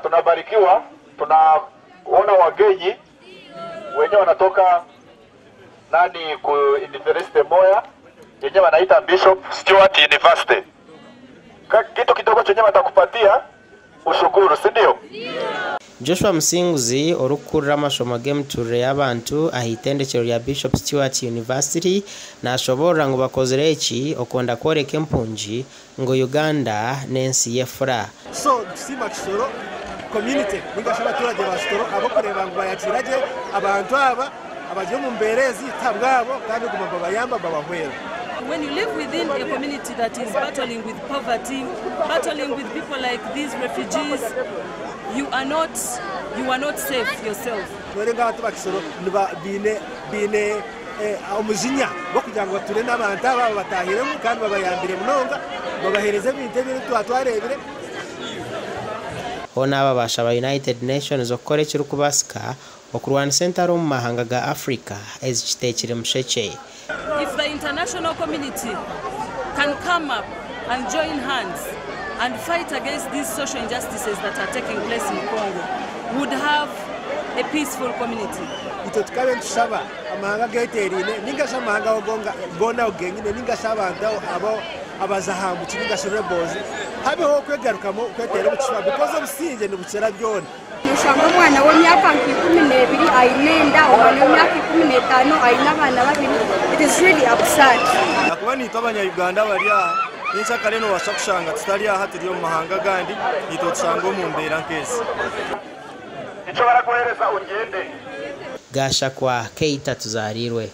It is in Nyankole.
Tunabarikiwa, tunaona wagenyi wenye wanatoka nani ku university moya yenye wanaita Bishop Stuart University. Kitu kidogo chenye watakupatia ushukuru, si ndio? Joshua Musinguzi orikukurira amashomo g'emiturire y'abantu aha itendekyero rya Bishop Stuart University nashoboorora ngu bakozire eki okwenda kworeka empungi ngu Uganda n'ensi y'efura. So nitusiima Kisoro community ningashi abaturage ba Kisoro ahabw'okureeba ngu bayakiira gye abantu aba abari omu mbeera ezi tihabwabo kandi kuguma nibabayamba nibabahwera. When you live within a community that is battling with poverty, battling with people like these refugees, you are not, you are not safe yourself. Nooreeba abantu ba Kisoro baine baine omujinya gw'okugira ngu batuure n'abantu aba babatahiremu kandi babayambire munonga babaheereze ebintu ebi twaba twareebire. Hoona aba baashaba United Nations okukora ekirikubaasika okurwanisa entaro omu mahanga ga Africa ezikiteekire mushekye. If the international community can come up and join hands and fight against these social injustices that are taking place in Congo, would have a peaceful community. Itwe tukabe nitushaba amahanga ageteeraine ninga shi amahanga ago goona ago genyine ninga shi abantu abo abazahambuki ninga shi rebels habeho okwegarukamu okweteera omu kishuba because obusingye nibukira byona. Noshanga omwana w'emyaka nka 12 aine enda, omwana w'emyaka 15 aine abaana babiri. It is really absurd. Ahakuba naitwe abanya-Uganda abari aha, nyenkyakare noobaasa kushanga tutari aha turi omu mahanga agandi, naitwe otushanga omu mbeera nk'ezi. Icyo baraguhereza ugende. Gashakwa Keita Tuzarirwe.